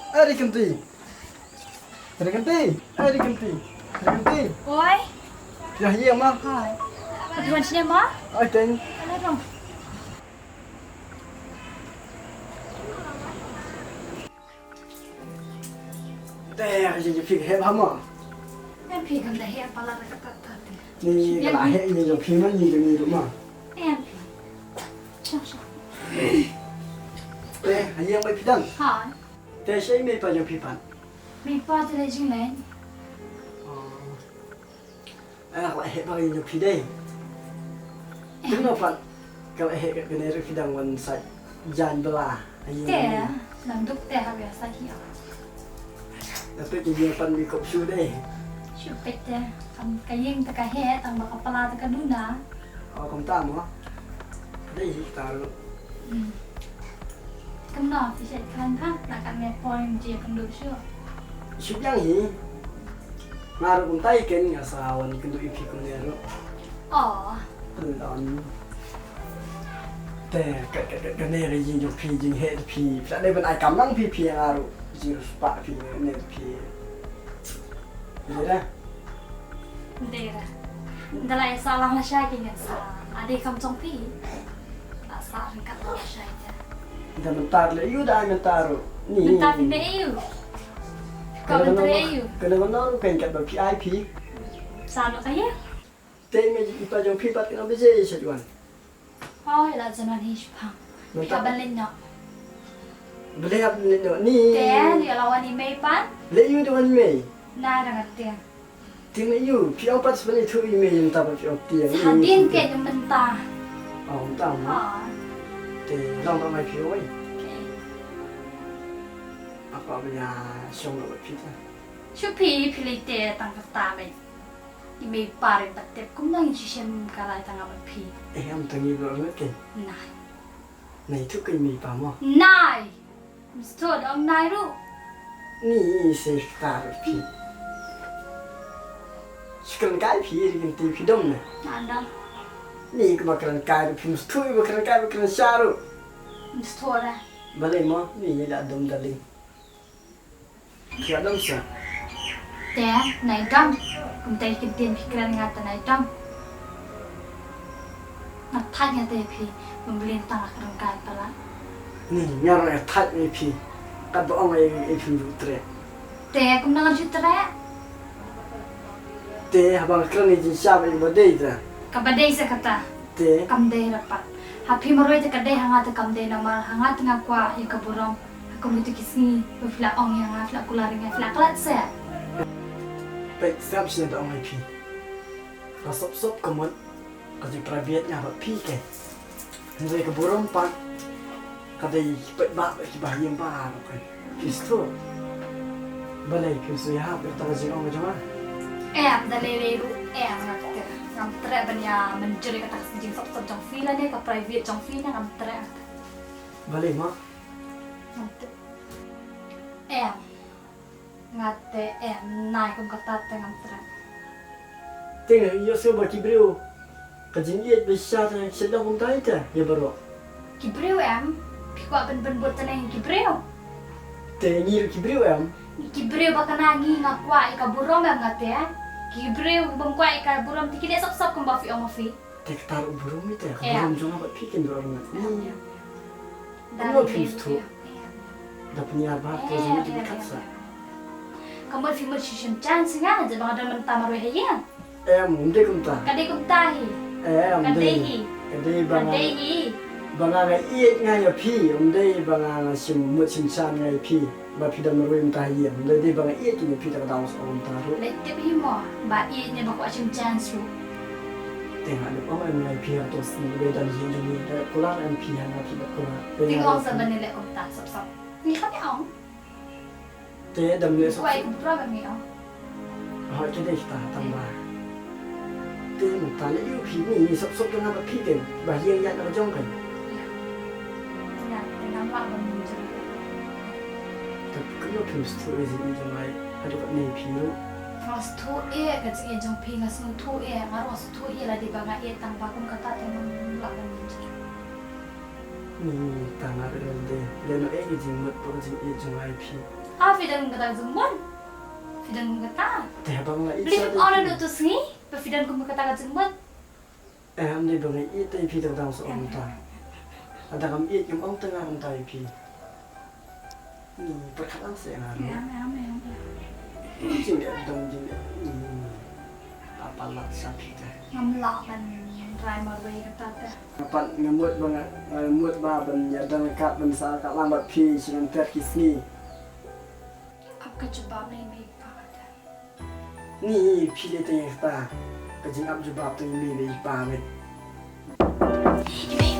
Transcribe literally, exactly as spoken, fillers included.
Ari Kynti. Ari Kynti. Ari Kynti. Ari Kynti. Oi. Ïa, ïa, ma. Hai. Phi wan shane, ma? Ai, teng. Ala dong. Te, ïa, ïa, phi heh bha, ma. Em, phi kam da heh palat ka ta ta te. Ni, ïa, ka la heh, ni jong phi, ma, ni jong ni ruh, ma. Em, phi. Shong, shong. Te, ïa, ma, phi dang. Hai. Te shaei mei pa jong phi pat? Mei pa te leit jingleit. Oh. Nga la heh bha ïa phi dei. Kumno pat ka la heh kane ruh phi dang wan sait jaiñ bylla. Te nang duk te ha ïa sait hi. Nga peit ïa phi pat mi kup shu dei. Shu peit te. Kam ka ïing te ka heh tang ba ka pla te ka duna. Oh, kumta mo. Dei hi ta ruh. Hmm. Kumno phi shait khlaiñ bha, la katne por ngim ju ïakynduh shuh. Shu biang hi. Nga ruh kumta hi ken, nga sa wan kynduh ïa phi kumne ruh. Oh. Pynlong. Te ka, ka, ka, kane ka ïing jong phi, jingheh phi. Phi la dei ban ai kam lang phi, phi ïa nga ruh. Jingspah phi ne phi. Ïa da. Dei ra. Nda la ïa sah lang lashai ki ngan sah. Ade kam jong phi. La sah ryngkat lang lashai te. Nda mynta leh ïu da mynta ruh. Ni. Mynta phi meh ïu. Ka mynta leh ïu. Kane mynta ruh kan kat ba phi ai phi. Sa ruh ka ïa. Te me i pa jong phi pat kane ba je sha juan. Hooid, la jan wan hi shipang. Mynta. Phi hap ban leit noh. Balei hap leit noh ni? Te, ïa la wan i mei pat. Leit ïu da wan i mei. Na dang atieng. Te me ïu, phi ong pat sa ban ïathuh i mei mynta pat phi ong tieng. Sa hadien ke ïa mynta. Oh, mynta mo. Ha. Te long tang mai phi oi. Okay. Apa ba ïa shong noh bad phi te. Shu phi, phi leit te tang kata mei. I mei i pa ruh pat tip kumno ngin shu shem ka rai tang bad phi. Eh, em tang i ba ngat ke. Nai. Nai tu ka i mei i pa mo. Nai. Mesti da ong nai ruh. Ni se kata ruh phi. Shu kren kai phi ri kan ti phi dom ne. Nandam. Ni ka ba kren kai ruh phi mesti ba kren kai ba kren sha ruh. Mesti da. Balei mo ni da dom darling. Phi ïa dom sa. Te, nai dom. Kumta ki ktien phi kren nga te nai dom. Nga thait nga te phi, ban blin tang ka ryngkai palat. Ni, nga ruh nga thait nga phi. Katba ong ai ai phi ju treh. Te, kumno ngan ju treh? Te, haba nga kren nga jingshisha ba dei te. Kaba dei sa kata. Te. Kam dei ra pat. Ha phi marwei te ka dei, ha nga te kam dei namar ha nga te nga kwah ïa ka burom. Kum kito ki sngi ba phi la ong ïa nga, phi la kular ïa nga, phi la klet seh. Peit, sngap shisha da ong ïa phi. Ka sop sop ka mut ka jingprivate nga bad phi ke. Hynrei ka burom pat ka dei ki paidbah bad ki bahaïing baroh kan. Phi sngewthuh? Balei phim sngewthuh ïa kata ka jingong ka jong nga? Em, da lei lei ruh em, nga kata ngam treh ban ïa mynjur ïa kata ka jingsop sop jong phi lane ka private jong phi ne ngam treh. Balei mo? Ngam treh. Em. Nga te em, nai kum kata te ngam treh. Te nga ïohsngew ba ki briew ka jingïeit ba shisha te shet long kumta ïa te ïa baroh. Ki briew em, phi kwah ban pynbud tnai ki briew. Te ngi ruh ki briew em. Ki briew ba kane ngi nga kwah ïa ka burom em nga te. Ki briew bym kwah ïa ka burom te ki leh sop sop kumba phi ong ma phi. Te kata ruh burom ïa te, ka burom jong nga bad phi kin burom ngat. Kumno phim sngewthuh? Da pynïar bha te jong nga ki kat sa. Ka mut phi mut shisha jan shisha nga, jaba nga don mynta marwei ha ïing. Em, ym dei kumta. Ka dei kumta hi. Em, ka dei hi. Ka dei ba nga, ka dei hi. Ba nga nga ïeit nga ïa phi, ym dei ba nga nga shim mut shim shan nga ïa phi. Ba phi dang marwei mynta ha ïing, ym dei ba nga ïeit ïa phi, ta ka daw sa ong mynta ruh. Leit tip hi mo ba ïeit ne ba kwah shim chance ruh. Te nga dep ong em nga ïa phi ha to sni, wei dang hi dang hi da kular em phi ha nga phi da kular. Te nga ong sa ban leh kumta sop sop. Ni kata ong. Te dang leh sop sop. Wei kum problem ni ong. Hooid, ka dei kita tang ba. Te mynta leh ïa phi ni sop sop dang hap phi te ba ïeng ïaid na ka jong kan. Ïa. Te ngam lah ban mynjur. Te kumno phim sngewthuh ïa ka jingïeit jong nga haduh katne phi ruh. Nga sngewthuh ïa ka jingïeit jong phi, nga sngewthuh ïa, nga ruh nga sngewthuh ïa lada ba nga ïeit tang ba kum kata te ngam lah ban mynjur. Ni tang nga ruh lada leh noh ïa ka jingmut bad ka jingïeit jong nga ïa phi. Ah, phi don kum kata ka jingmut? Phi don kum kata? Te ba nga la ïeit. Balei phim ong naduh tu sngi ba phi don kum kata ka jingmut? Em, dei ba nga ïeit te phi dang dang sa ong ta. Lada ngam ïeit ngam ong te nga ong ta ïa phi. Ni pyrkhat lang se nga ruh. Em, em, em, em. Jingeh dang jingeh. Hmm. Palat sa phi te. Ngam lah ban rai marwei kata te. Nga pat nga mut ba nga, nga mut ba ban ïadon kat ban sah kat lang bad phi shi ngan ter ki sngi. Ap ka jubab na i mei i pa te. Ni phi leh tang ïa kata. Ka jingap jubab tang i mei bad i pa bad. I mei i